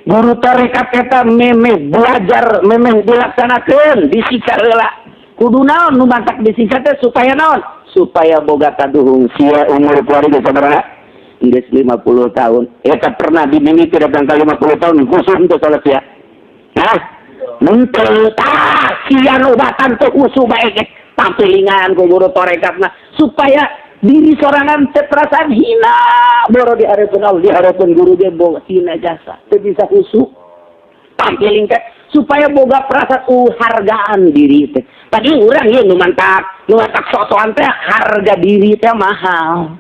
Guru tarekat eta memeh belajar memeh dilaksanakeun disiksa heula. Kudu naon nu matak disiksa teh supaya naon? Supaya boga kaduhung sia umur kuari geus sabaraha? Geus 50 tahun. Eta pernah dimimiti datang ka 50 tahun khusus untuk salat sia. Hah? Henteu tah sia obatan teh khusus bae ge. Tampilingan ku guru tarekatna supaya diri sorangan teh perasaan hina boro di hareupeun Allah, di hareupeun guru ge boga hina jasa teu bisa khusyuk. Tampiling teh supaya boga perasaan hargaan diri teh. Tadi urang ieu nu mantak sok-sokan teh harga diri teh mahal.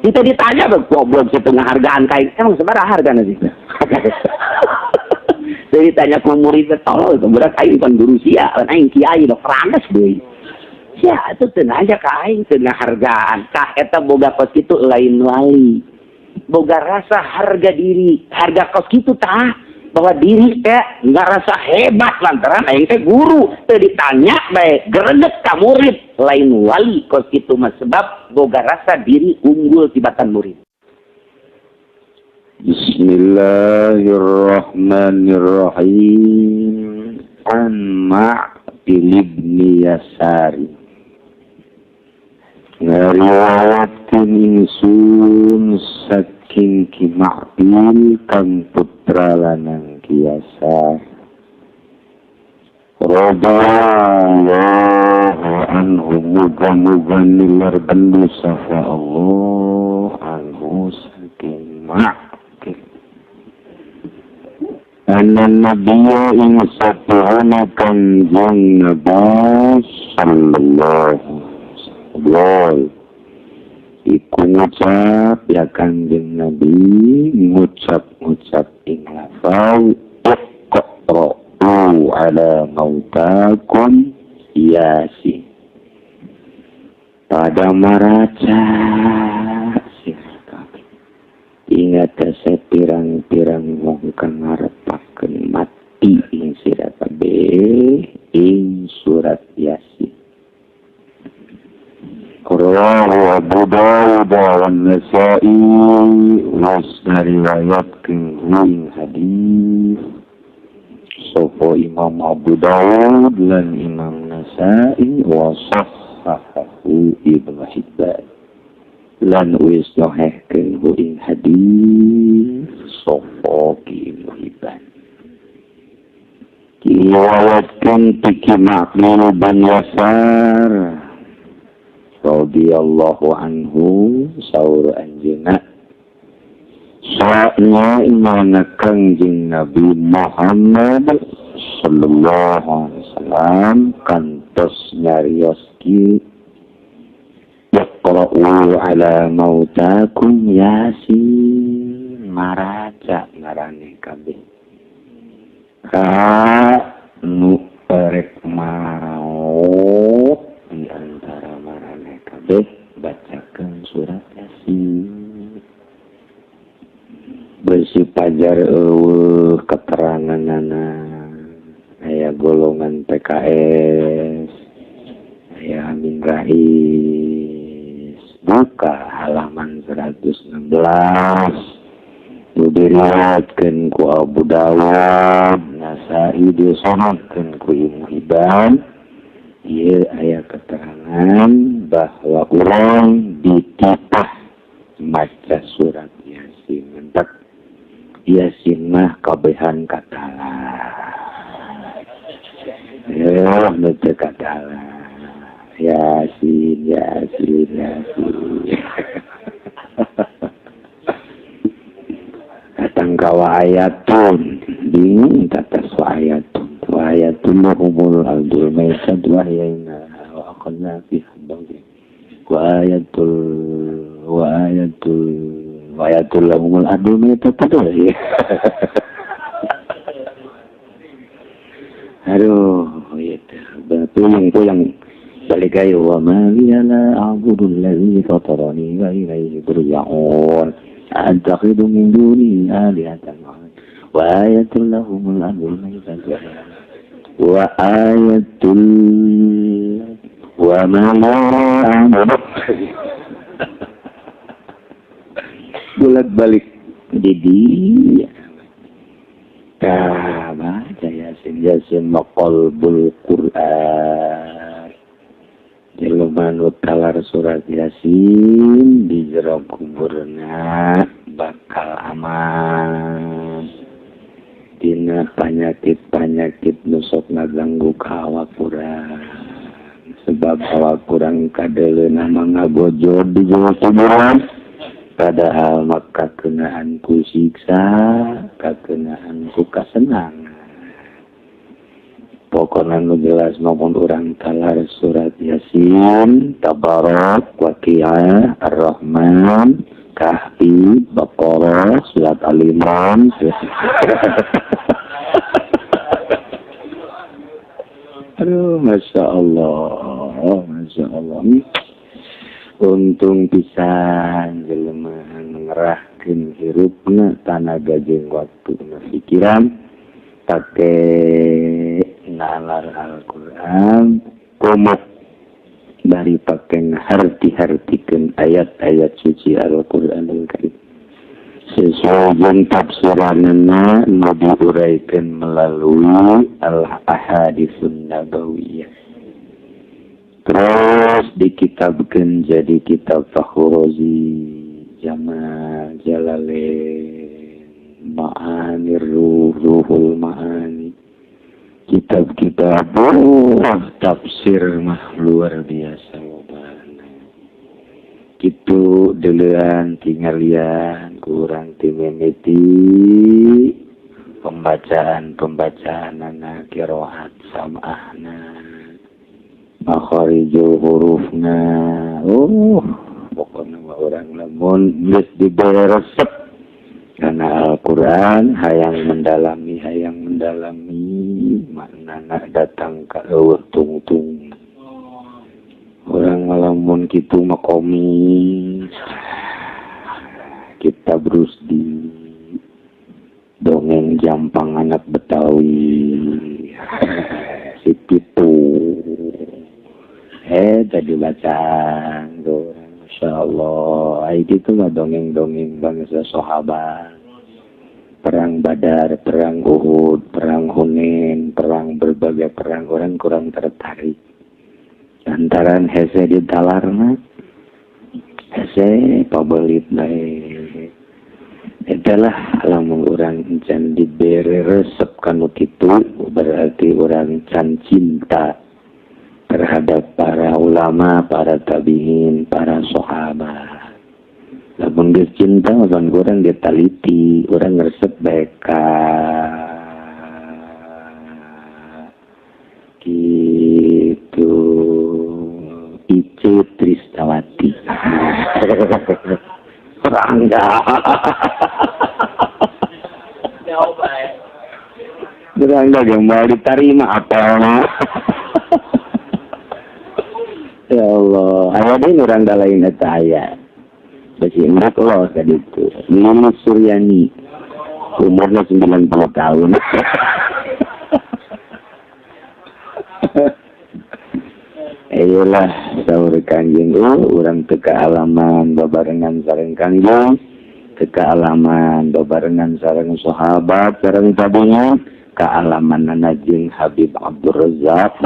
Kita ditanya goblok setengah hargaan kain. Emang sabaraha hargana sih? Jadi ditanya ku murid teh tolol itu budak aing kan guru sia, aing kiai dok ranes deui. Sia atuh teu nanya ka aing teu hargaan. Tah eta boga kos kitu lain wali. Boga rasa harga diri, harga kos kitu tah bahwa diri teh ngerasa hebat lantaran aing teh guru. Teu ditanya bae greget ka murid, lain wali kos kitu mah sebab boga rasa diri unggul tibatan murid. Bismillahirrahmanirrahim. An Ma'qil ibn Yasari ngariwayatkeun ingsun saking Ki Ma'qil kang putra lanang Ki Yasar radhiyallahu anhu muga-muga nilar bendu sapa Allah anhu saking Ma'qil anna nabiyya ing satuhana kanjeng Nabi sallallahu alaihi iku ngucap ya kanjeng Nabi ngucap-ngucap ing lafal iqra'u ala mautakum yasin pada maraca sira kabeh ingat pirang-pirang wong kang ngarepakeun mati ing sira kabeh ing surat Yasin. Rawahu Abu Dawud wa Nasa'i was riwayatkeun ing hadis sapa Imam Abu Dawud lan Imam Nasa'i wa sahhahu Ibnu Hibban lan wis sahihkeun ing hadis sapa Ibnu Hibban. Riwayatkeun ti Ma'qil bin Yasar radhiyallahu anhu saur anjeunna sa'na imana kanjeng Nabi Muhammad sallallahu alaihi wasallam kantos nyarios kieu iqra'u ala mautakum yasin maraca ngarane kabeh ka nu erek maot di antara marane kabeh bacakeun surat Yasin. Besi pajar eueuh keteranganana aya golongan PKS aya Amin Rais buka halaman 116 nu diriwayatkeun ku Abu Dawud Nasa'i disonotkeun ku Ibnu Hibban. Ieu aya keterangan bahwa urang dititah maca surat Yasin. Mentak Yasin mah kabehan katala. Ya, nu teu katala. Yasin, Yasin, Yasin. Datang ka wa ayatun, bingung tatas wa ayatun. Wa ayatun lahumul ardul maisad wa ahyayna wa aqalna fi habbi wa ayatul wa ayatul wa ayatul lahumul ardul maisad. Aduh, itu puyeng-puyeng balik ayo wa ma liya la a'budu allazi fatarani wa ilaihi turja'un antakhidu min duni alihatan wa ayatul lahumul ardul maisad wa ayatul wa ma bulat balik jadi Tah baca Yasin, Yasin maqalbul Quran. Jelema nu talar surat Yasin di jero kuburna bakal aman dina panyakit-panyakit nu sok ngaganggu ka awak urang. Sebab awak kurang kadeleuna mah ngagojod di jero kuburan, padahal mah kakenaan ku siksa, kakenaan ku kasenangan. Pokokna nu jelas maupun urang talar surat Yasin, Tabarak, Waqiah, Ar-Rahman, Kahfi, Baqarah, surat Al-Imran. Aduh, Masya Allah, Masya Allah. Untung pisan jelema ngerahkeun hirupna tanaga jeung waktuna pikiran pake nalar Al-Qur'an komok dari pake ngarti-hartikeun ayat-ayat suci Al-Qur'anul Karim sesuai jeung tafsiranna nu diuraikan melalui al-ahaditsun nabawiyah. Terus dikitabkan jadi kitab Fakhruzi, Jamal Jalalain, Ma'anir Ruh, Ruhul Ma'ani, kitab-kitab tafsir mah luar biasa lobana. Kitu deulean tingalian kurang timimiti pembacaan-pembacaan anak qiraat sam'ahna makharijul hurufna. Pokokna mah urang lamun geus dibere resep karena Al-Qur'an hayang mendalami maknana datang ka eueuh tungtung. Urang lamun kitu mah komis kitab Rusdi, dongeng Jampang anak Betawi, si Pitu. Tadi bacaan tuh, Masya Allah. Itu mah dongeng-dongeng bangsa sahabat. Perang Badar, perang Uhud, perang Hunain, perang berbagai perang, orang kurang tertarik. Lantaran hese di talarna, hese pabelit bae. Adalah lamun urang can dibere resep kanu kitu, berarti urang can cinta terhadap para ulama, para tabiin, para sahabat. Lamun geus cinta urang kurang ditaliti, urang resep bae ka kitu Ice Tristawati. Rangga. Rangga yang mau diterima apa? Ya Allah, aya deui urang lain eta aya. Besi emak lo tadi itu. Nini Suryani. Umurnya 90 tahun. Ayolah saur Kanjeng, urang teu kaalaman babarengan sareng Kanjeng, teu kaalaman babarengan sareng sahabat, sareng tabi'in, kaalamanana jeung Habib Abdur Razzaq.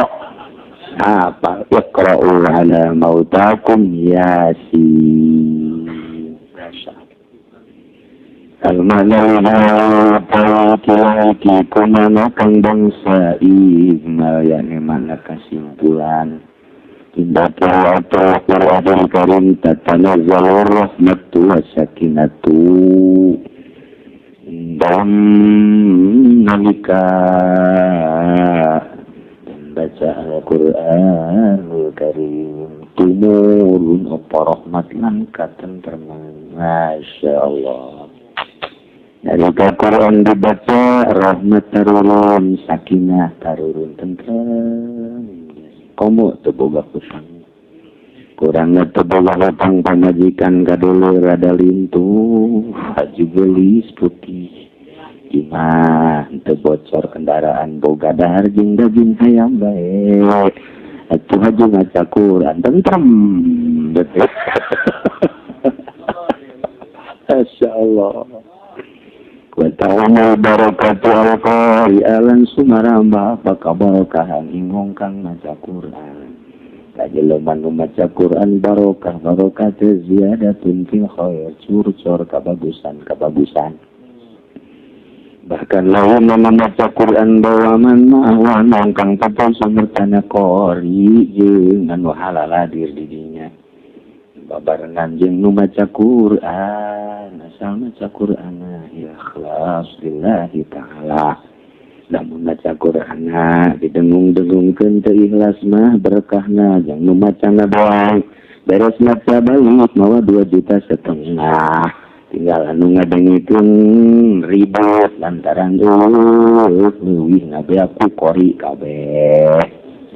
Apa iqra'u ala mautakum Yasin. Al-mana ki kumana kang bangsa ijmal yakni mana kesimpulan. Indah Al-Qur'anul Karim tatanazzalu rahmatu wa sakinatu dalam nalika baca Al-Qur'anul Karim tumurun apa rahmat lan katentreman. Masya Allah. Nalika Quran dibaca rahmat tarurun, sakinah tarurun, tentrem. Komo teu boga hutang. Kurangna teu boga hutang pamajikan kadulur rada lintuh, haji geulis putih. Gimana teu bocor kendaraan boga dahar jeung daging hayam bae. Atuh haji maca Quran tentrem. Masya Allah. Wa ta'ala barakatu al-qari alan sumaramba pakabarokahan ingong kang maca Quran. Kajelema nu maca Quran barokah barokah teh ziyadatun fil khair, curcor kabagusan kabagusan. Bahkan lawan maca Quran bawaman ma'awan kang papon samertana qori jeung anu halaladir di dinya. Babarengan jeung nu maca Quran, asal maca Quran ikhlas lillahi ta'ala. Lamun maca Quran didengung-dengungkeun teu ikhlas mah berkahna jeung nu macana doang. Beres maca balik mawa 2,5 juta. Tinggal anu ngadengikeun ribut lantaran leuwih ngabeak ku qori kabeh.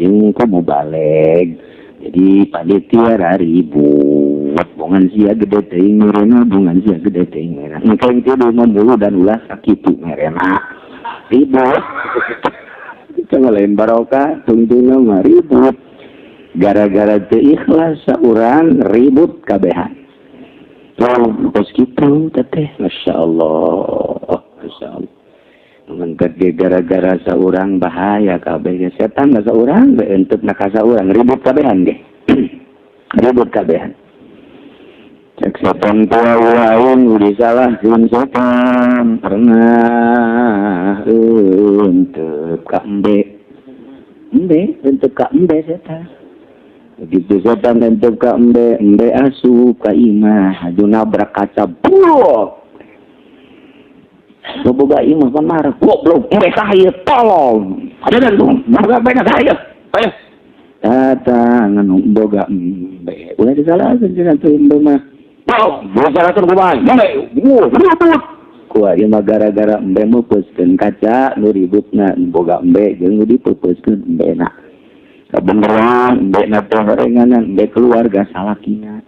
Jeung ku mubaleg. Jadi panitia ribut, bongan sia gede teuing merena, bongan sia gede teuing merena. Engke teh mulu dan ulah sakitu merena. Ribut. Coba lain barokah, tungtungna mah ribut. Gara-gara teu ikhlas saurang ribut kabehan. Tuh, kos kitu teteh, masyaallah, masyaallah. Mengket gara-gara saurang bahaya kabeh setan da saurang we entep na ka saurang ribut kabehan ge. Ribut kabehan. Cek setan tua lain disalahkeun setan pernah entep ka embe. Embe entep ka embe setan. Begitu setan entep ka embe, embe asup ka imah haju nabrak kaca buluk. Boga imah pan marah, goblok, mereka ieu tolong. Ada dan tuh, boga banyak saya. Ayo. Datang anu boga embe. Ulah disalahkeun cenah teu embe mah. Tolong, boga salahkeun kumaha? Embe, ribut. Kuari mah gara-gara embe meupeuskeun kaca nu ributna boga embe jeung nu dipeupeuskeun embena. Kabeneran embena teh horenganan embe keluarga salakina.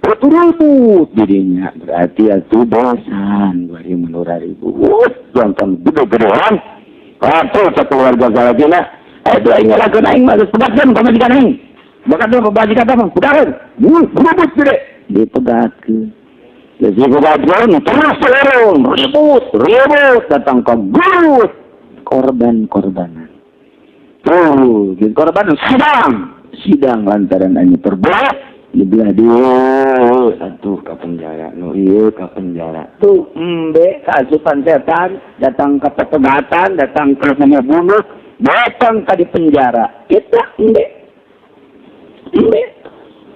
Ribut jadinya berarti atuh bosan bari menurah ribut jantan gede-gedean atuh sakeluarga salakina atuh aing ngalakeun aing mah geus pegatkeun pamajikan aing bakat pamajikan teh pegatkeun ribut gede dipegatkeun geus dipegatkeun terus turun ribut ribut datang ke guru korban-korbanan tuh korban sidang sidang lantaran anu terbelah dibelah dia satu ke penjara nu ieu ke penjara tuh embe kaasupan setan datang ke pegatan datang ke bunuh datang ke di penjara kita embe embe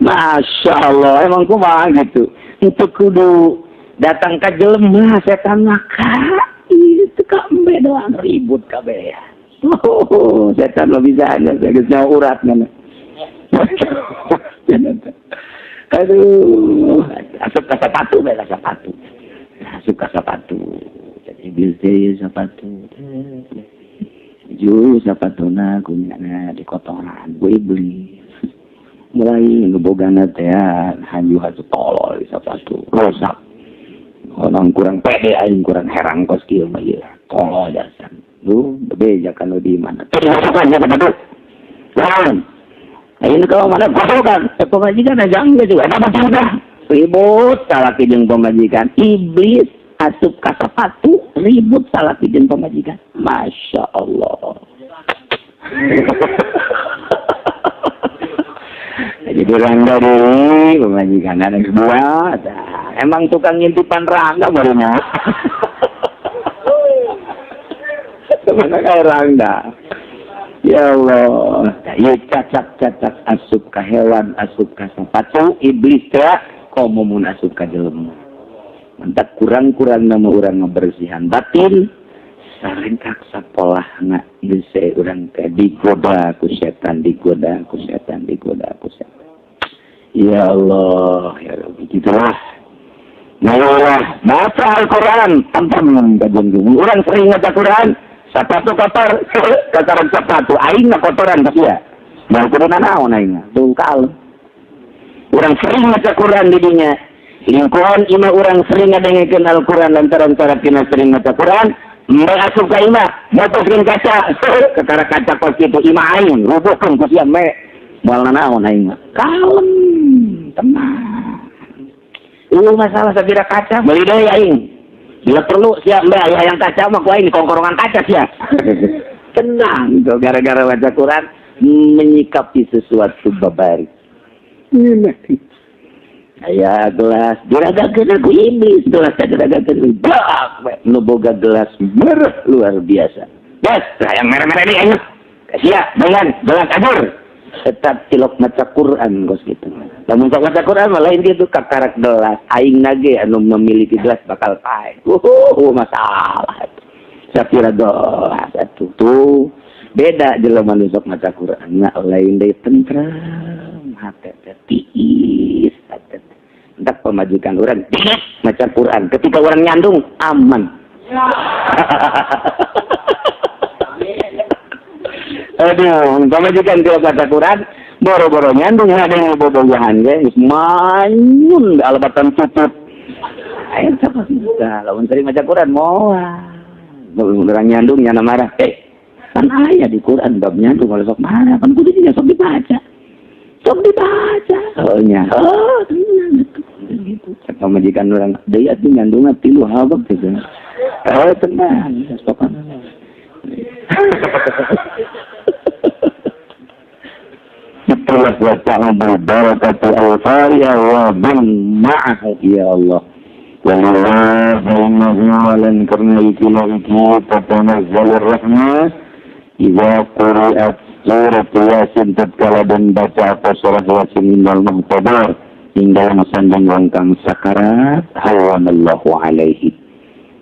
Masya Allah emang kumaha gitu itu kudu datang ke jelema setan maka itu ka embe doang ribut kabeh. Oh, setan lo bisa aja geus nyawa urat mana. Aduh, asup ka sepatu bela sepatu. Asup ka sepatu. Jadi iblis teh sepatu. Ju sepatuna kunyana dikotoran ku iblis. Mulai ngebogana teh hanju-hanju tolol di sepatu. Rusak. Orang kurang pede aing kurang herang kos kieu mah ieu. Tolol dasar. Lu bebeja kan di mana? Terus sepatu. Lawan. Ini kalau mana gosokan, pemajikan aja enggak juga. Apa sudah ribut salaki jeung pemajikan. Iblis asup ka sepatu ribut salaki jeung pemajikan. Masya Allah. Jadi rangga deui pemajikan ada buat. Emang tukang ngintipan rangga barunya. Mana kayak rangga. Ya Allah, ya cacak-cacak asup ka hewan, asup ka sepatu, iblis teh komo mun asup ka jelema. Mantap kurang-kurang nama urang ngebersihan batin, sarengkak sapolahna geus urang teh digoda ku setan, digoda ku setan, digoda ku setan. Ya Allah, ya Rabbi, gitulah. Nah, baca Al-Qur'an, ampun kajian urang sering ngaca Quran. Sepatu kotor, kotoran sepatu, aing mah kotoran ka sia. Bal kudu nanaon aing mah, tungkal. Urang sering maca Quran di dinya. Lingkungan imah urang sering ngadengekeun Al-Quran lantaran sarakina sering maca Quran, mbe asup ka imah, motoskeun kaca, kakara kaca kos kitu imah aing, rubuhkeun ku sia mbe. Moal nanaon aing mah. Kalem, tenang. Masalah sabira kaca, beli deui aing. Bila perlu siap mbak ya yang kaca mah ku aing kongkorongan kaca sia. Tenang tuh gara-gara baca Quran menyikapi sesuatu babari. Aya gelas diragakeun ku iblis, gelas diragakeun bak nu boga gelas merah luar biasa. Gas, hayang merah-merah ini ayo. Sia, dengan gelas ajur. Tetap tilok maca Quran kos gitu. Lamun sok maca Quran mah lain gitu kakarak gelas aing nage anu memiliki gelas bakal pae. Masalah. Sapira gelas atuh tuh beda jelema nu sok maca Quran na lain deui tentram hate teh tiis hate. Entak pamajikan urang maca Quran ketika urang nyandung aman. Aduh, pamajikan tilok maca Quran boro-boro nyandung ada yang bobogohan ge geus manyun alebatan tutut. Aya sapa tah lamun sering maca Quran moal. Urang nyandung nyana marah. Kan aya di Quran bab nyandung kalau sok marah kan kudu nya sok dibaca. Sok dibaca. Oh nya. Oh, tenang gitu. Cek pamajikan urang deui atuh nyandungna 3 habab gitu. Oh, tenang, sok Itulah wa ta'ala barakatu al-fariya wa bin ma'ahu ya Allah. Wallahu walan karena ikilah iki tatanazzalir rahmah idza quri'at surat Yasin tatkala dan baca apa surah Yasin indal muhtadar hingga sandang wong kang sakarat hawanallahu alaihi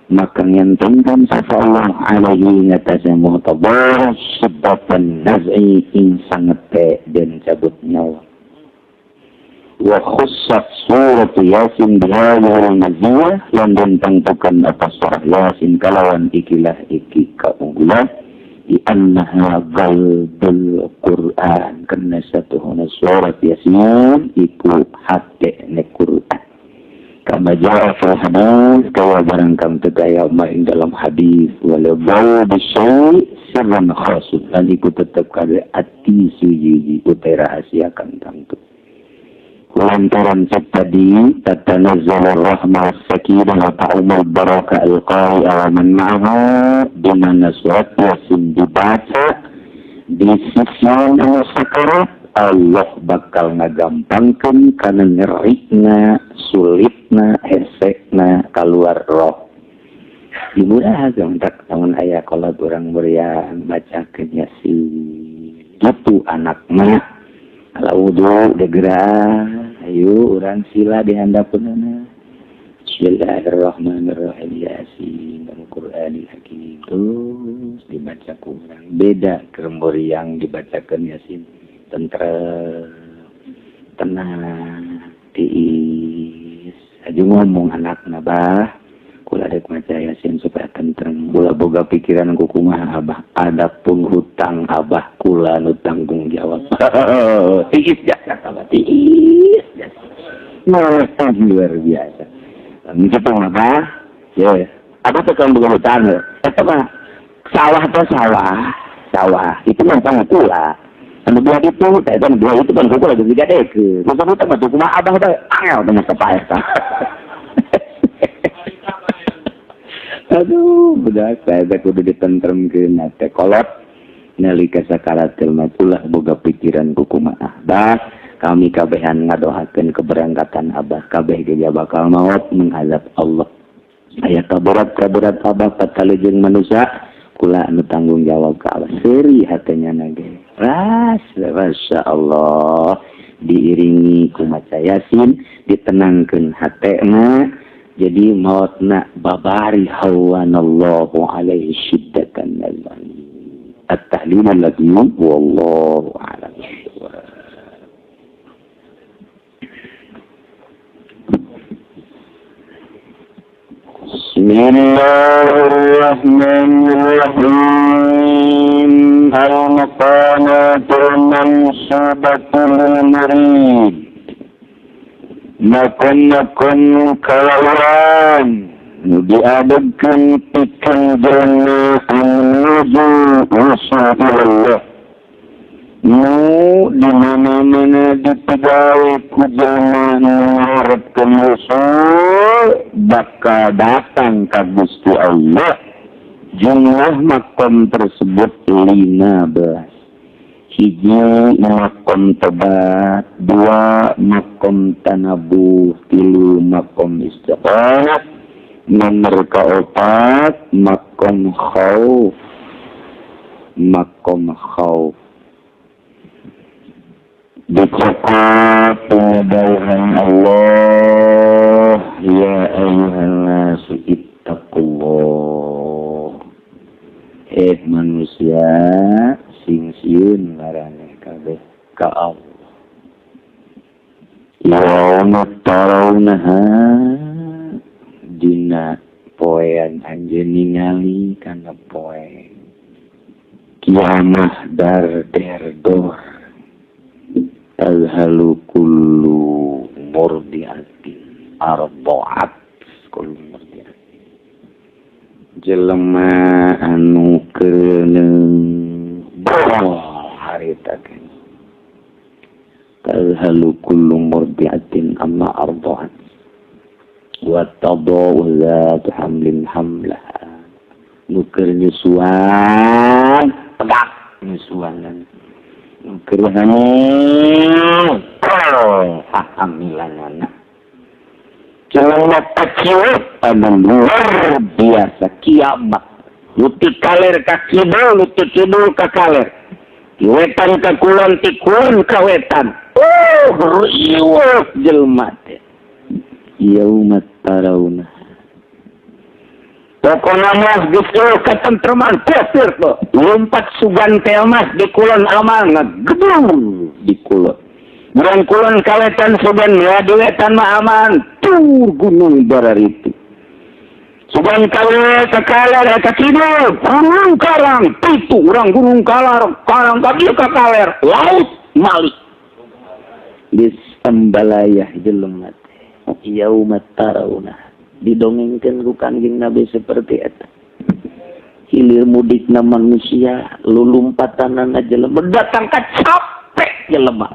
maka ngentengkan sapa Allah alaihi ngatasé muhtadar sebatan naz'i ing sangete den cabut nyawa wa khussat surat Yasin bihadhil maziyah lan den tentukan apa surah Yasin kalawan ikilah iki kaunggulan di annaha qalbul Quran karena satuhuna surat Yasin iku hatene Quran kama jaa fil hadis kawa barang kang tegaya ma ing dalam hadis wala bau bisyai sirran khasun lan iku tetep kabeh ati suci utai rahasia kang tangtu lantaran tadi tatanazzalur rahmah sakinah wa ta'umul baraka al-qari'a wa man ma'ahu di mana surat Yasin dibaca di sisi sakarat Allah bakal ngagampangkeun kana nyerikna sulitna hesekna kaluar roh dimurah tak lamun aya kolot urang muriang macakeun Yasin gitu anak mah kalau wudu degerah ayo urang sila di handapeunana Bismillahirrahmanirrahim Yasin Al-Qur'anil Hakim terus dibaca ku urang beda keur muriang dibacakeun Yasin tentrem tenang tiis aja ngomong anakna bah kula dek maca Yasin supaya tentrem kula boga pikiran ku kumaha abah adapun hutang abah kula nu tanggung jawab tiis jasa abah tiis jasa luar biasa kitu abah ye abah teh kan boga hutang eta mah sawah teh sawah sawah itu mah hutang kula anu dua itu teh kan dua itu kan kula geus digadekeun masa hutang mah kumaha abah teh angel teh masa paeh tah. Aduh, budak saya teh kudu ditentremkeun teh kolot nalika sakaratul maut ulah boga pikiran ku kumaha abah kami kabehan ngadoakeun keberangkatan abah kabeh ge bakal maut menghadap Allah aya kaberat-kaberat abah patalejeung manusia kula anu tanggung jawab ka Allah seuri hatenya nage ras masya Allah diiringi ku maca Yasin ditenangkeun hatena jadi mautna babari hawanallahu alaihi syiddatan nazali at-tahlil alladhi wallahu a'lam. Bismillahirrahmanirrahim. Al-maqamatul mansubatul murid. Nakon-nakon kalawan diadegkeun pikeun jelema menuju usul ilallah. Nu di mana-mana dipigawe ku jelema nu ngarepkeun usul bakal datang ka Gusti Allah. Jumlah makom tersebut 15. Hiji makom tobat, dua makom tanabuh, tilu makom istiqamah, nomor keempat makom khauf. Makom khauf dicokot pengedauhan Allah, ya ayyuhan nasu ittaqullah. Manusia sing sieun maraneh kabeh ka Allah. Yauma tarawnaha, dina poean anjeun ningali kana poe kiamah dar der dor. Tazhalu kullu murdiatin arba'at kullu murdiatin. Jelema anu keuneung harita kan. Tazhalu kullu murdiatin amma arda'at wa tadau zat hamlin hamlaha. Nu keur nyusuan tegak nyusuanan. Nu keur hamil hamilanana. Jelema paciwet anu luar biasa kiamat. Nu ti kaler ka kidul, nu ti kidul ka kaler. Ti wetan ka kulon, ti kulon ka wetan. Oh, riweuh jelema teh. Yauma tarawna. Pokona mah geus katentreman pasir tuh. Lompat sugan teh mas di kulon amal ngegedung di kulon. Urang kulon ka wetan sugan ya di wetan mah aman. Tur gunung bararitu. Sugan kaler ka kaler ka kidul, gunung karang pitu urang gunung kalar, karang ka dieu ka kaler, laut malik. Geus ambalayah jelema teh. Yauma tarawna. Didongengkeun ku Kangjeng Nabi seperti eta. Hilir mudikna manusia, lulumpatanana jelema datang ka capek jelema.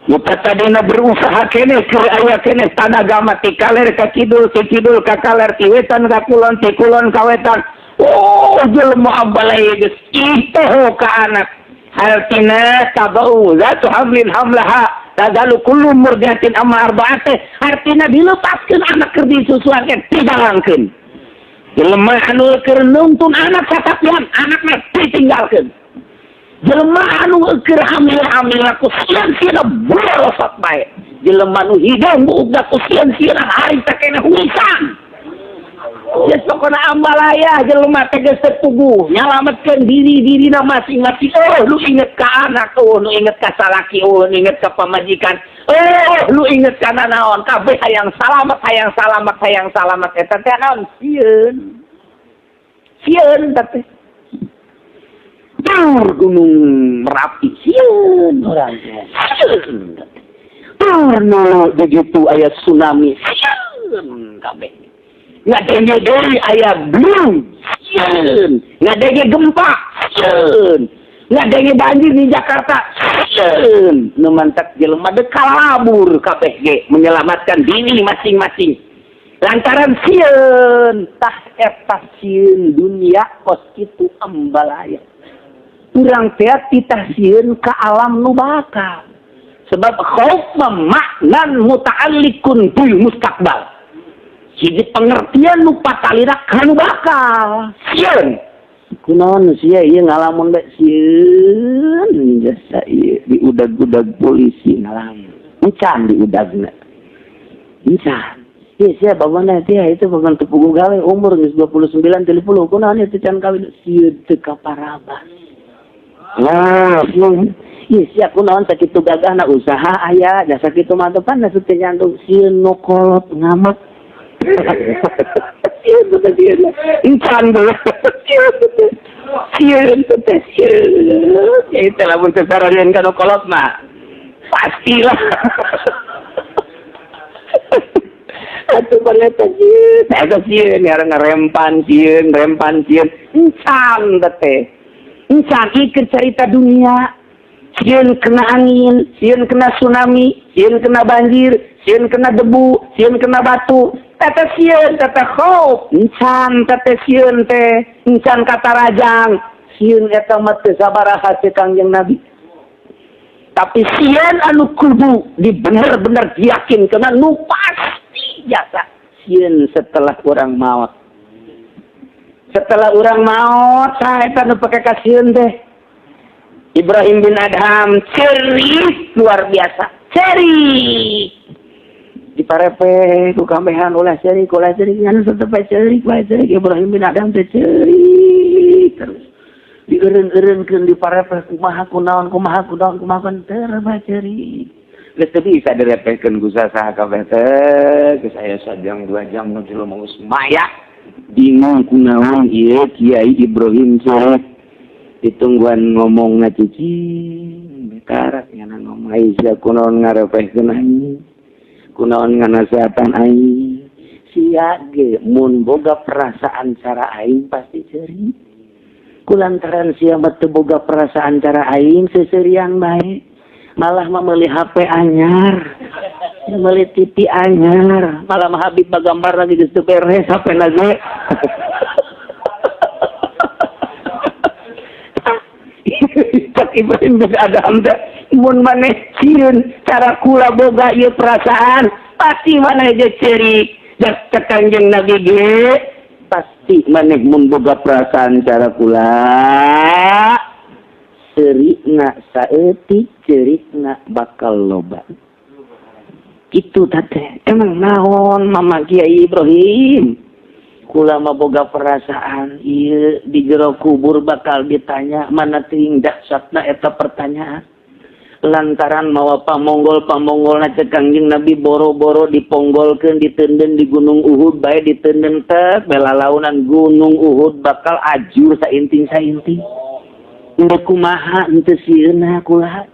Nu tadina berusaha keneh keur aya keneh tanaga mah ti kaler ka kidul, ti kidul ka kaler, ti wetan ka kulon, ti kulon ka wetan. Oh, jelema ambalaya geus itoho ka anak. Hartina tabau zatu hamlin hamlaha tadalu kullu murdiatin amma arba'ate. Artina dilepaskeun anak keur disusuan teh dijalangkeun. Jelema anu keur nungtun anak satapian anakna ditinggalkeun. Jelema anu keur hamil-hamil ku sieun-sieun borosot bae. Jelema nu hidung buukna ku sieun-sieun harita keneh huisan. Geus pokona ambalaya jelema teh geus teu puguh nyalametkeun diri-dirina masing-masing. Oh, lu inget ka anak, oh, lu inget ka salaki, oh, lu inget ka pamajikan, oh, lu inget ka nanaon, kabeh hayang salamet, hayang salamet, hayang salamet. Eta teh naon? Sieun. Sieun teh. Tur gunung Merapi sieun urang teh. Sieun. Tur nu begitu aya tsunami sieun kabeh. Ngadenge deui aya blung sieun, ngadenge gempa sieun, ngadenge banjir di Jakarta sieun. Nu mantak jelema deuk kalabur kabeh ge menyelamatkan diri masing-masing. Lantaran sieun, tah eta sieun dunia kos kitu ambalaya. Urang teh titah sieun ka alam nu bakal. Sebab khauf maknan muta'alliqun bil mustaqbal. Hiji pengertian nu patalira kanu bakal sieun. Kunaon sia ieu ngalamun bae sieun jasa ieu diudag-udag polisi ngalamun. Encan diudagna. Encan. Ieu sia babana teh itu bagan teu puguh gawe umur geus 29 30 kunaon ieu teh can kawin sieun teu kaparabas. Nah, ieu sia kunaon sakitu gagahna usaha aya da sakitu mah teh pan teu nyantung sieun nu kolot ngamak. Sieun teh sieun. Encan dulu. Sieun teh. Sieun teh sieun. Ya itu lamun teu saroreun ka nu kolot mah. Pastilah. Atuh bareta sieun. Eta sieun ngaran rempan sieun, rempan sieun. Encan teh. Encan ieu cerita dunia. Sieun kena angin, sieun kena tsunami, sieun kena banjir, sieun kena debu, sieun kena batu. Tata sieun, tata khauf. Encan tata sieun teh, encan katarajang. Sieun eta mah teu sabaraha cek Kangjeng Nabi. Tapi sieun anu kudu di bener-bener yakin kena nu pasti jasa. Sieun setelah orang maut. Setelah orang maut, saha eta nu pake kasieun teh? Ibrahim bin Adham cerik luar biasa, cerik diparepe ku kambehan ulah cerik ngan tetep cerik bae cerik. Ibrahim bin Adham teh cerik terus dieureun-eureunkeun diparepe kumaha kunaon kumaha kunaon kumaha teu bae cerik. Geus teu bisa direpehkeun ku saha kabeh teh geus aya sajam 2 jam nu jelema geus maya bingung kunaon ieu Kiai Ibrahim cerik. Ditungguan ngomong ngacicing bekarak nyana ngomong Aisyah kunaon ngarepehkeun aing kunaon nganasehatan aing sia ge mun boga perasaan cara aing pasti ceurik kulantaran sia mah teu boga perasaan cara aing seuseurian bae malah mah meuli HP anyar meuli TV anyar malah mah Habib bagambar lagi geus teu beres HP na ge. Cak Ibrahim bin Adham teh mun maneh sieun cara kula boga ieu perasaan pasti maneh ge ceurik. Cek Kangjeng Nabi ge pasti maneh mun boga perasaan cara kula seurikna saeutik ceurikna bakal loba. Kitu teh emang naon Mama Kiai Ibrahim kula mah boga perasaan ieu di jero kubur bakal ditanya mana teuing dahsyatna eta pertanyaan lantaran mawa pamonggol-pamonggolna cek Kangjeng Nabi boro-boro diponggolkeun diteunden di Gunung Uhud bae diteunden teh belalaunan Gunung Uhud bakal ajur sainting-sainting. Endek kumaha henteu sieunna kula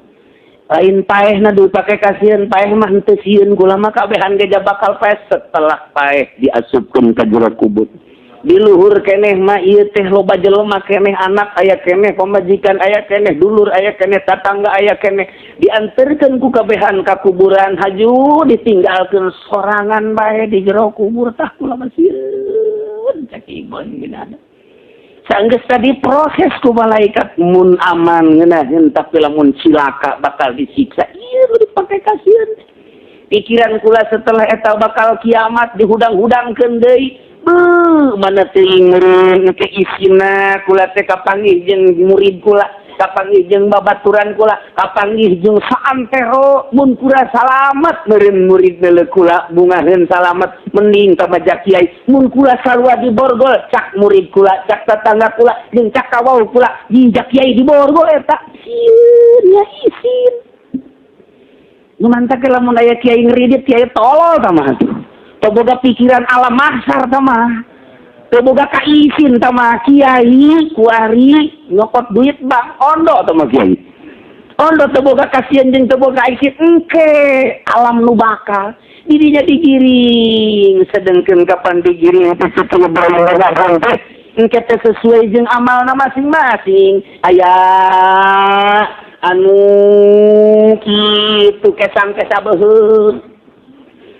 lain paehna dipake kasieun paeh mah henteu sieun kula mah kabehan ge bakal paeh setelah paeh diasupkeun ka jero kubur. Di luhur keneh mah ieu teh loba jelema keneh anak aya keneh pamajikan aya keneh dulur aya keneh tatangga aya keneh dianterkeun ku kabehan ka kuburan haju ditinggalkeun sorangan bae di jero kubur tah kula mah sieun cek Ibrahim bin Adham. Sanggeus tadi proses ku malaikat mun aman ngeunaheun tapi lamun cilaka bakal disiksa ieu dipake kasieun. Pikiran kula setelah eta bakal kiamat dihudang-hudangkeun deui. Beuh mana teuing meureun ke isina kula teh kapanggih jeung murid kula, kapanggih jeung babaturan kula, kapanggih jeung saantero mun kula salamet meureun murid neuleuh kula bungaheun salamet mending ka majak kiai mun kula sarua di borgol cak murid kula cak tetangga kula jeung cak kawau kula jinjak kiai di borgol eta sieun ya isin. Nu mantak lamun aya kiai ngeridit kiai tolol tah mah atuh. Teu boga pikiran alam mahsyar tah mah. Teu boga kaisin tah mah kiai kuari nyokot duit bang ondo tah mah kiai. Ondo teu boga kasieun jeung teu boga isin engke alam nu bakal dirinya digiring sedengkeun kapan digiring teh teu teh engke teh sesuai jeung amalna masing-masing aya anu kitu kesang teh sabeuheung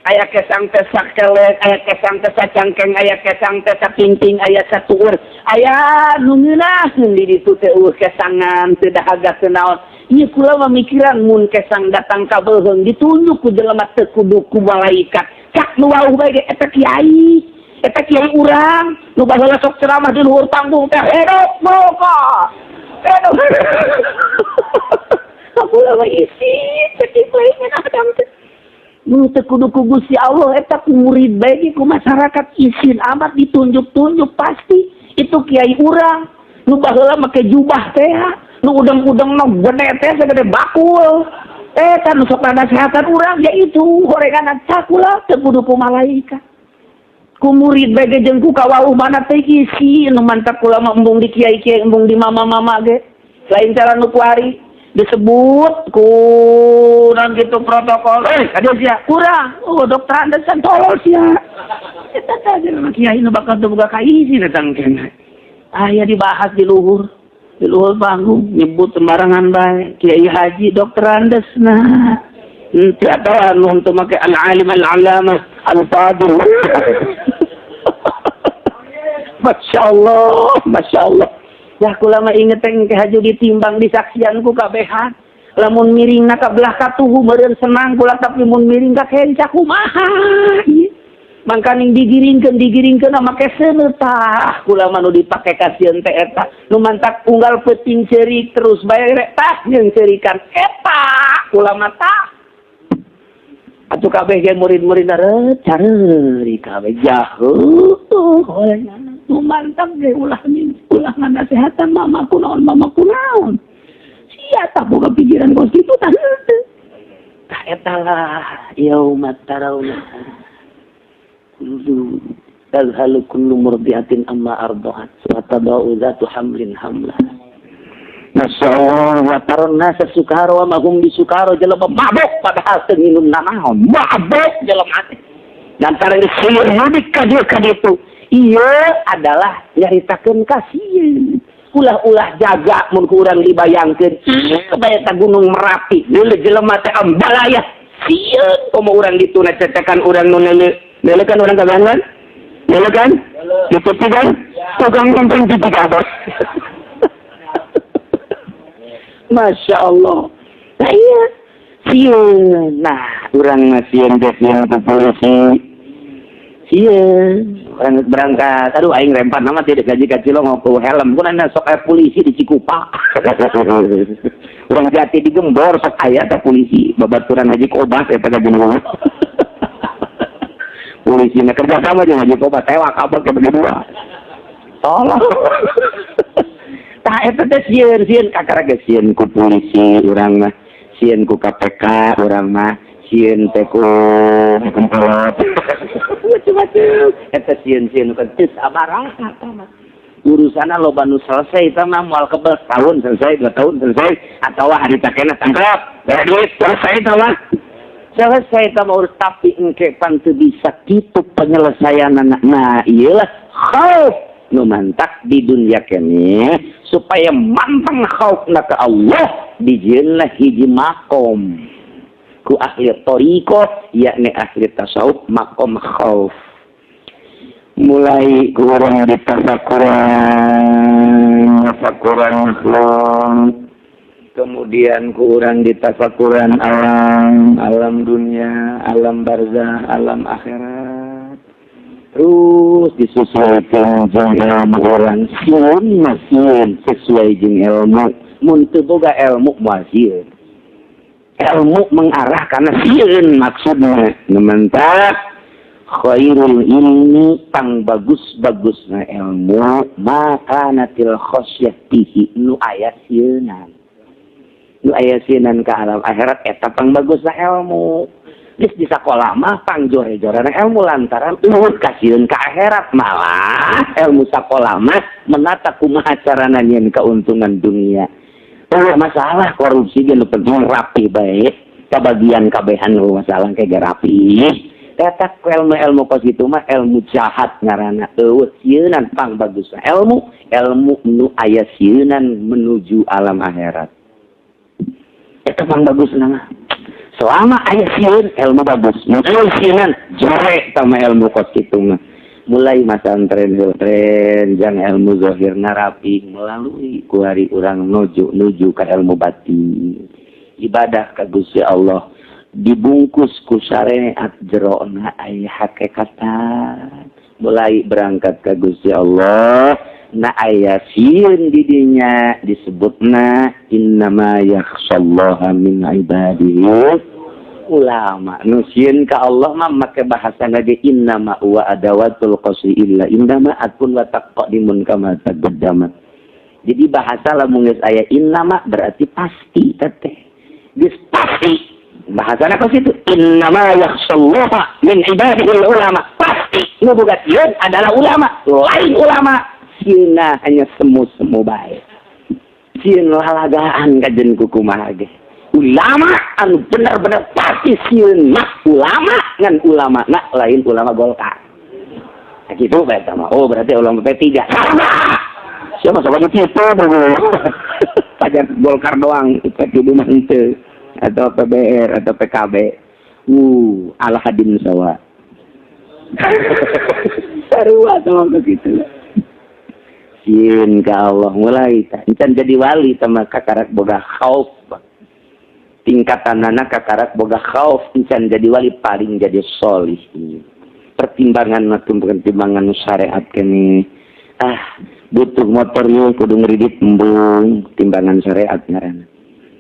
aya kesang teh sakelek aya kesang teh sacangkeng aya kesang teh sapingping aya satuur aya nu ngeunaheun di ditu teh eueuh kesangan teu dahaga teu naon ieu kula mah mikiran mun kesang datang ka beuheung ditunjuk ku jelema teu kudu ku malaikat cak nu wauh bae ge eta kiai urang nu baheula sok ceramah di luhur panggung teh hidup barokah hidup. Kula mah isin cek Ibrahim Adham teh nu teu kudu ku Gusti Allah eta ku murid bae ge ku masyarakat isin amat ditunjuk-tunjuk pasti itu kiai urang nu baheula make jubah teh nu udang-udang nu gede teh sagede bakul eta nu sok nasehatan urang ya itu horengan cakula teu kudu ku malaikat ku murid bae ge jeung ku kawauh mana teh isin nu mantap kula mah embung di kiai-kiai embung di mama-mama ge lain cara nu kuari disebut kurang gitu protokol kadieu sia kurang oh dokter Anderson tolol sia eta teh kiai nu bakal teu boga kaisi datang kene aya dibahas di luhur. Di luhur panggung nyebut sembarangan bae, Kiai Haji Doktorandus. Nah, henteu atawa anu henteu make al-alim, al-alamah, al-fadil. Masya Allah, Masya Allah. Ya, kula mah inget teh ke haju ditimbang, disaksian ku kabehan. Lamun miringna ka belah katuhu meureun senang kula, tapi mun miring ka kenca kumaha ieu? Mangkaning digiringkeun, digiringkeun make seuneu. Tah, kula mah nu dipake kasieun teh eta nu mantak unggal peuting ceurik terus bae rek tah jeung ceurikan eta kula mah. Tah, atuh kabeh ge murid-murid ret careuri kabeh, jahu nu mantap ge ulah ulah nganasehatan mama kunaon, mama kunaon, sia tah boga pikiran kos kitu. Tah, henteu. Tah, eta lah yauma tarawna kullu tadhalu kullu murdiatin amma arda'at wa tada'u dzatu hamlin hamlaha. Masya Allah, wa taron nasa sukara wa ma hum bisukara. Jelema mabok padahal teu nginum nanaon, mabok jelema teh. Lantaran sieun mudik ka dieu ka ditu. Ieu adalah nyaritakeun kasieun. Ulah-ulah jaga mun ku urang dibayangkeun. Ieu bae ta Gunung Merapi. Deuleu jelema teh ambalaya. Sieun komo urang dituna cecekan urang nu neuleu. Neuleu kan urang kabehan kan? Neuleu kan? Ditutup kan? Tukang kompeng di kabeh. Masya Allah. Nah iya, sieun. Nah, urang mah sieun teh sieun ku polisi. Sieun. Urang berangkat, aduh, aing rempat nama tidak gaji kacil ngopo helm. Kun sok aya polisi di Cikupa. Urang jati di Gembor sok aya teh polisi. Babaturan Haji Kobas eta gaji. Polisi na kerja sama jeung Haji Kobas, tewak kabeh ke berdua. Tolong. Tah, eta teh sieun, sieun kakara ge sieun ku polisi urang mah, sieun ku KPK urang mah, sieun teh ku macam-macam. Eta sieun-sieun kan teu sabaraha eta mah. Urusanna loba nu selesai eta mah, moal kebel tahun selesai, 2 tahun selesai, atawa harita keneh tangkap, bayar duit, selesai eta mah. Selesai eta mah urus, tapi engke pan teu bisa kitu penyelesaianana. Nah, iyalah khauf nu mantak di dunia kene supaya manteng khaufna ka Allah, dijieunlah hiji makom ku ahli thariqah, yakni ahli tasawuf, makom khauf. Mulai kurang ditafakuran, tafakuran makhluk, kemudian kurang ditafakuran alam, alam dunia, alam barzah, alam akhirat, terus disesuaikan jeung ilmu. Urang sieun mah sieun sesuai jeung ilmu. Mun teu boga ilmu moal sieun. Ilmu mengarah karena sieun maksudna. Nu mantak khairul ilmi, pang bagus-bagusna ilmu, maka natil khasyah fihi, nu aya sieunan, nu aya sieunan ka alam akhirat, eta pang bagusna ilmu. Geus di sakola mah pang jore-jorena ilmu lantaran euweuh kasieun ka akhirat. Malah ilmu sakola mah menata kumaha carana nyieun keuntungan dunia. Oh, masalah korupsi ge nu penting rapi bae, kabagian kabehan, masalah kayak rapi. Eta ilmu ilmu kos itu mah ilmu jahat ngaranna, euweuh sieunan. Pang bagus ilmu, ilmu nu aya sieunan menuju alam akhirat, eta pang bagus nama. Selama aya sieun, ilmu bagus. Mun euweuh sieunan, jore sama ilmu kos kitu mah. Mulai masantren tren jang ilmu zahirna rapi, melalui kuari urang nuju nuju ka ilmu batin, ibadah ka Gusti Allah dibungkus ku syariat, jerona aya hakekatan. Mulai berangkat ke Gusti Allah na aya sieun di dinya, disebutna innama yakhshallaha min ibadihi ulama. Nu sieun ka Allah mah make bahasa ge innama wa adawatul qasri illa innama akun wa taqdimun kama taqaddamat. Jadi bahasa lamun geus aya innama berarti pasti teteh, geus pasti bahasana kos itu. Innama yakhshallaha min ibadihi ulama, pasti nu boga sieun adalah ulama. Lain ulama sieuna hanya semu-semu bae, sieun lalagaan kajen kukumaha ge. Ulama anu benar-benar pasti sieun mah ulama, ngan ulama na lain ulama Golkar. Nah, gitu bae mah. Oh, berarti ulama P3 sama. Siapa sama gitu pajak Golkar doang itu mah henteu atau PBR atau PKB. Ala hadin sawa. Sarua sama begitu. Sieun ka Allah mulai encan jadi wali sama kakarak boga khauf. Tingkatanana kakarak boga khauf encan jadi wali paling jadi solih. Pertimbangan atau pertimbangan syariat kene. Ah, butuh motor yeuh kudu ngridit embung, timbangan syariat ngaranna.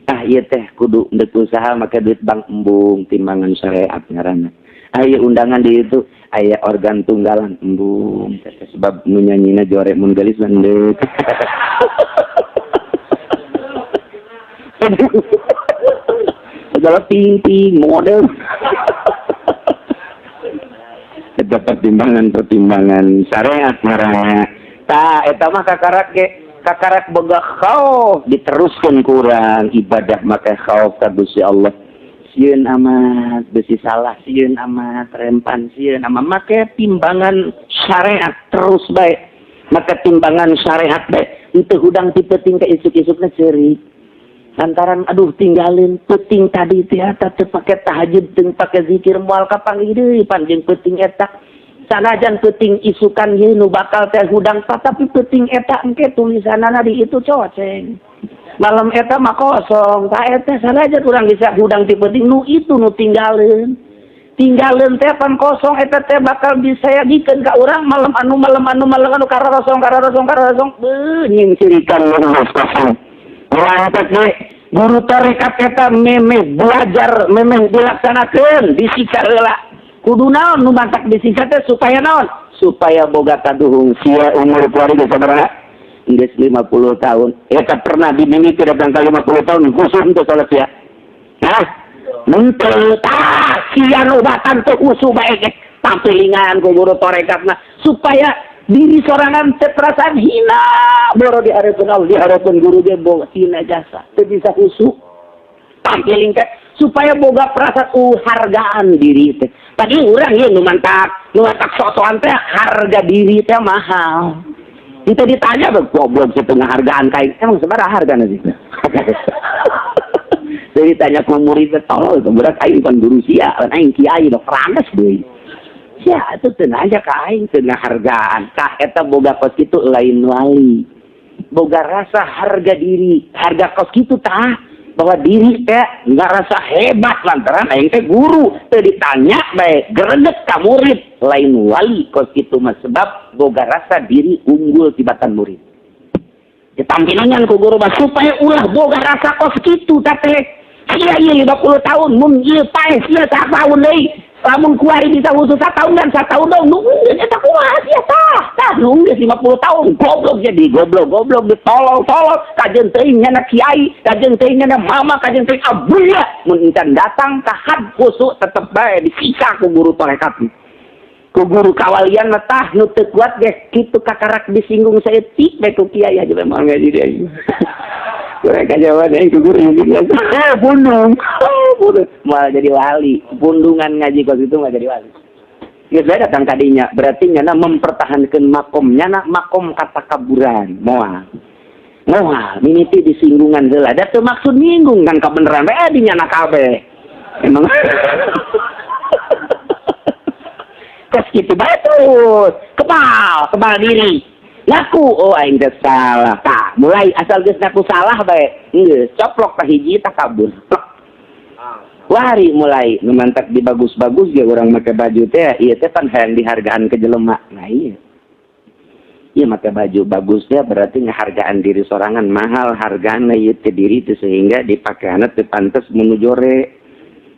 Ah, ieu teh kudu ndek usaha make duit bank embung, timbangan syariat ngaranna. Ah, ieu undangan di itu aya organ tunggalan embung, sebab nu nyanyina jore mun geulis mah ndeuk. Segala ting-ting model. Eta pertimbangan-pertimbangan syariat ngaranna. Tah eta mah kakarak ge kakarak boga khauf diteruskeun kurang ibadah make khauf ka Gusti Allah. Sieun amat besi salah, sieun amat rempan, sieun amat make timbangan syariat terus bae. Make timbangan syariat bae. Henteu hudang ti peuting ka isuk-isukna ceurik. Lantaran aduh tinggalin peuting tadi teh eta teu pake tahajud teu pake zikir moal kapanggih deui panjang peuting eta. Sanajan peuting isukan ieu nu bakal teh hudang tapi peuting eta engke tulisanana di itu coceng. Malam eta mah kosong, tah eta sanajan urang bisa hudang ti peuting nu itu nu tinggalin. Tinggalin teh pan kosong eta teh bakal disayagikeun ka urang malam anu malam anu malam anu kararosong kararosong kararosong beuh nyingcirikan kosong. Mantap ge guru tarekat eta memeh belajar memeh dilaksanakeun disiksa heula. Kudu naon nu mantak disiksa teh supaya naon? Supaya boga kaduhung sia umur kuari geus sabaraha? Geus 50 tahun. Eta pernah dimimiti datang ka 50 tahun khusus untuk salat sia. Hah? Henteu tah sia nu obatan teu khusu bae ge tampilingan ku guru tarekatna supaya diri sorangan teh perasaan hina boro di hareupeun Allah di hareupeun guru ge boga hina jasa teu bisa khusu tampiling teh supaya boga perasaan hargaan diri teh. Tadi urang ieu nu mantak sok-sokan teh harga diri teh mahal. Kita ditanya goblok setengah hargaan kain. Emang sabaraha hargana sih? Jadi ditanya ku murid teh tolol budak aing pan guru sia, aing kiai dok ranes deui. Sia atuh teu nanya ka aing teu ngahargaan. Tah eta boga kos kitu lain wali. Boga rasa harga diri, harga kos kitu tah bahwa diri teh ngerasa hebat lantaran aing teh guru teu ditanya bae greget ka murid lain wali kos kitu mah sebab boga rasa diri unggul tibatan murid. Ditampilannya ku guru mah supaya ulah boga rasa kos kitu tah teh. Sia ieu 50 tahun mun ieu paeh sia satahun deui. Lamun kuari bisa khusus satahun dan satahun dong nu geus eta kumaha sia tah. Tah nu geus 50 tahun goblok jadi goblok-goblok ditolol-tolol kajeun teuing nyana kiai, kajeun teuing nyana mama, kajeun teuing abuya mun encan datang ka had khusu tetep bae disiksa ku guru tarekat. Ku guru kawalian mah tah nu teu kuat ge kitu kakarak disinggung saeutik bae ku kiai aja moal ngaji deui. Mereka jawaban yang guru pundung, pundung, malah jadi wali. Pundungan ngaji kos itu nggak jadi wali. Ya saya datang kadinya, berarti nyana mempertahankan makom, nyana makom kata kaburan, moal, moal, mimiti disinggungan heula. Da teu maksud nyinggung kan kebenaran, bae di nyana kabeh. Emang kos kitu bae terus, kebal, kebal diri. Ngaku, oh aing teh salah. Tah, mulai asal geus ngaku salah bae. Geus coplok ka hiji takabur. Plek. Wari mulai nu mantak di bagus-bagus ge urang make baju teh, ieu teh pan hayang dihargaan ke jelema. Nah iya. Ieu make baju bagus teh berarti ngahargaan diri sorangan mahal hargana ieu teh diri teh sehingga dipakeana teu pantes mun nu jore.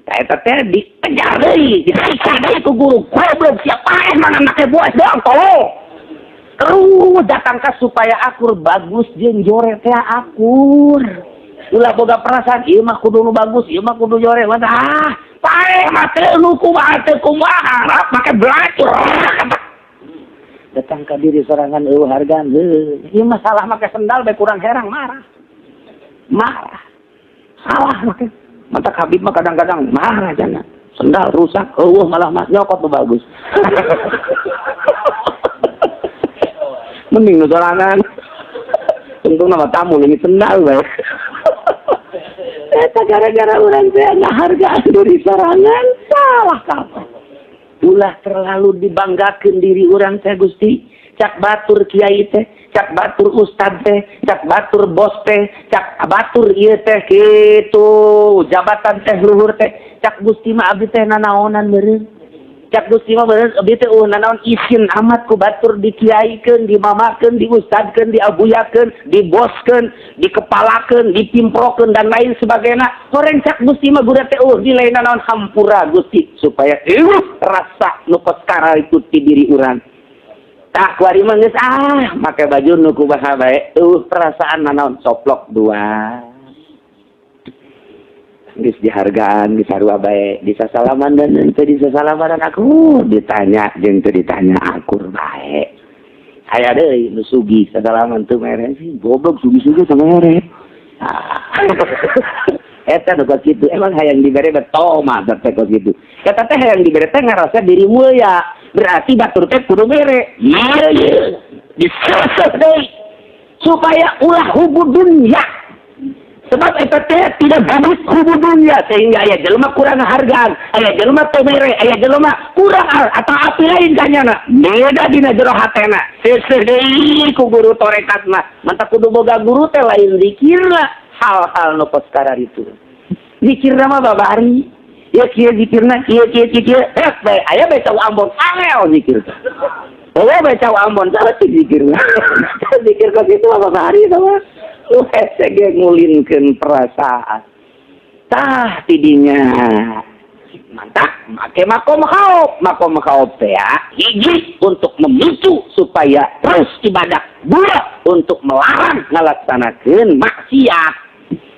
Tah eta teh dikejar deui, disiksa deui ku guru. Goblok siapa emang make boes doang tolong. Terus datang ke supaya akur bagus jeung jore teh akur. Ulah boga perasaan ieu mah kudu nu bagus, ieu mah kudu jore. Mah ah, paeh mah teu nu kumaha teu kumaha, make belacur. Datang ka diri sorangan eueuh hargaan heuh. Ieu mah salah make sendal bae kurang herang marah. Marah. Salah make. Mata Habib mah kadang-kadang marah jana. Sendal rusak, eueuh malah mah nyokot nu bagus. Mending nu sorangan. Untung nama tamu leungit sendal bae. Eta gara-gara urang teh ngahargaan diri sorangan, salah kaprah. Ulah terlalu dibanggakeun diri urang teh, Gusti. Cak batur kiai teh, cak batur ustad teh, cak batur bos teh, cak batur ieu teh kitu, jabatan teh luhur teh. Cak Gusti mah abdi teh nanaonan meureun. Cak Gusti mah meureun abdi teh nanaon, isin amat ku batur dikiaikeun, dimamakeun, diustadkeun, diabuyakeun, diboskeun, dikepalakeun, dipimprokeun, dan lain sebagainya. Horeng cak Gusti mah budak teh nilai nanaon. Hampura, Gusti, supaya eueuh rasa nu kos itu ti diri urang. Tah, kuari mah geus ah make baju nu kumaha bae, eueuh perasaan nanaon, coplok dua. Geus dihargaan, geus sarua bae, disasalaman dan teu disasalaman aku, ditanya jeung teu ditanya akur bae. Aya deui nu sugih sasalaman teu mere sih, goblok sugih-sugih teu mere. Ah. Eta nu kos kitu emang hayang dibere beto mah teh kos kitu. Eta teh hayang dibere teh ngarasa diri mulia. Berarti batur teh kudu mere. Ieu ieu. Diseseh deui supaya ulah hubbu dunya. Sebab eta teh tidak bagus hubbu dunya, sehingga aya jelema kurang hargaan, aya jelema teu mere, aya jelema kurang atau api lain kanyana. Beda dina jero hatena. Seseh deui ku guru torekat mah. Mantak kudu boga guru teh lain zikirna hal-hal nu kos itu. Zikirna mah babari. Ya kieu zikirna, kieu kieu kieu kieu. Eh, bae aya bae cau Ambon angel zikir teh. Oh, bae cau Ambon saeutik zikirna. Zikir kos itu mah babari sama. Lu hese ge ngulinkeun perasaan. Tah, tidinya. Mantap, make makom khauf. Makom khauf teh ya, hiji untuk memicu supaya terus ibadah. Dua, untuk melarang ngalaksanakeun maksiat.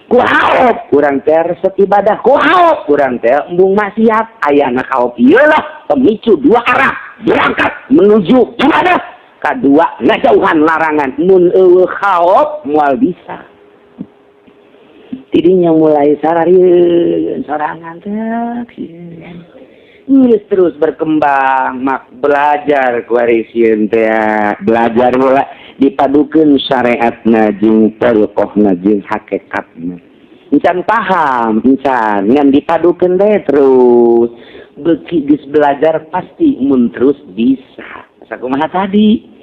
Ku khauf kurang teh resep ibadah, ku khauf kurang teh embung maksiat. Ayana khauf ieu lah pemicu dua arah, berangkat menuju ibadah, kadua ngajauhan larangan. Mun eueuh khauf moal bisa. Tidinya mulai sararieun sorangan teh geus terus berkembang mak belajar kuari sieun teh, belajar heula dipadukeun syariatna jeung thariqahna jeung hakikatna. Encan paham encan, ngan dipadukeun deh terus. Beuki geus belajar pasti mun terus bisa. Sakumaha tadi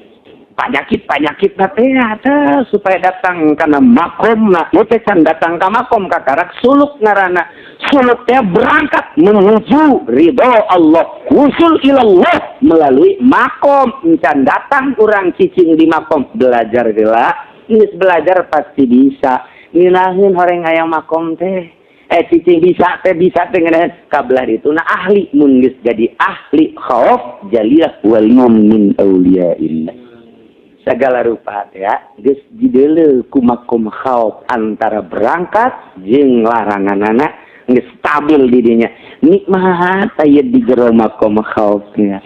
panyakit panyakit teh teh supaya datang karena makom. Nah, ieu teh can datang ka makom, kakarak suluk ngaranna. Suluk teh berangkat menuju ridho Allah, wusul ilallah melalui makom. Encan datang urang cicing di makom, belajar heula. Geus belajar pasti bisa ngeunaheun horeng hayang makom teh, cicing bisa teh, bisa teh ngeunaheun kabelah itu. Nah, ahli mun geus jadi ahli khauf, jalilah waliyun min auliyaillah segala rupa ya. Geus jideuleu ku makom khauf, antara berangkat jeung laranganana geus stabil di dinya. Nikmat aya di jero makom khauf ya.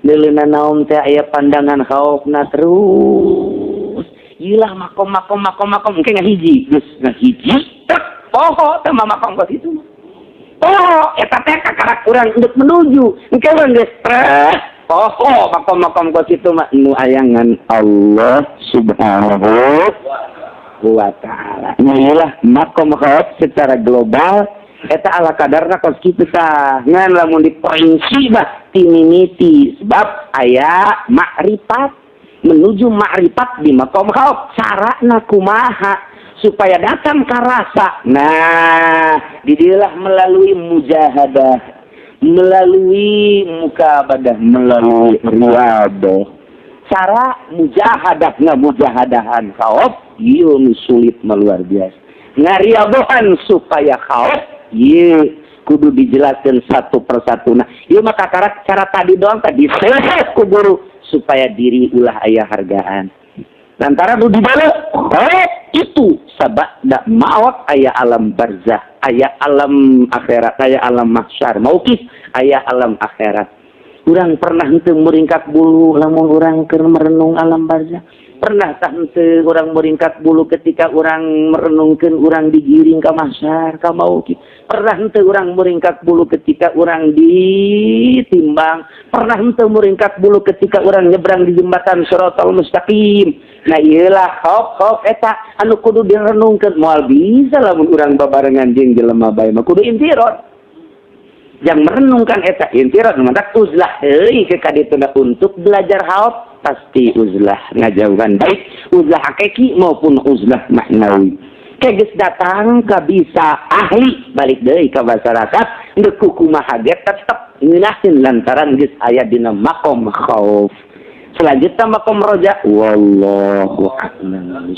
Neuleuna naon teh aya pandangan khaufna terus. Ilah makom makom makom makom engke ngahiji, geus ngahiji tek poho teh mah makom kos itu mah. Poho eta teh kakarak urang untuk menuju. Engke urang geus treh poho makom-makom kos itu mah, nu ayangan Allah Subhanahu wa Ta'ala. Inilah makom khauf secara global eta ala kadarna kos kitu tah. Ngan lamun diperinci mah timimiti, sebab aya makrifat menuju makrifat di makom khauf. Carana kumaha supaya datang ka rasa? Nah, didilah melalui mujahadah, melalui mukabadah, melalui riadah. Cara mujahadah, ngamujahadahan khauf ieu nu sulit mah luar biasa. Ngariadohan supaya khauf ieu kudu dijelaskan satu persatu. Nah, ieu mah kakarak cara tadi doang tadi selesai ku guru supaya diri ulah aya hargaan. Lantaran nu dibalik khauf itu sabada maut aya alam barzah, aya alam akhirat, aya alam mahsyar, mauqif, aya alam akhirat. Urang pernah henteu muringkak bulu lamun urang keur merenung alam barzah? Pernah tah henteu urang muringkak bulu ketika urang merenungkeun urang digiring ka mahsyar, ka mauqif? Pernah henteu urang muringkak bulu ketika urang ditimbang? Pernah henteu muringkak bulu ketika urang nyebrang di jembatan Shiratal Mustaqim? Nah, iyalah khauf khauf eta anu kudu direnungkeun. Moal bisa lamun urang babarengan jeung jelema bae mah, kudu infirod yang merenungkan eta. Infirod mantak uzlah heuy ke kadituna untuk belajar khauf. Pasti uzlah ngajauhan, baik uzlah hakiki maupun uzlah maknawi. Geus datang ka bisa ahli, balik deui ka masyarakat, ndek kumaha ge tetep ngeunaheun lantaran geus aya dina makom khauf. Selanjutnya makom roja. Wallahu a'lam.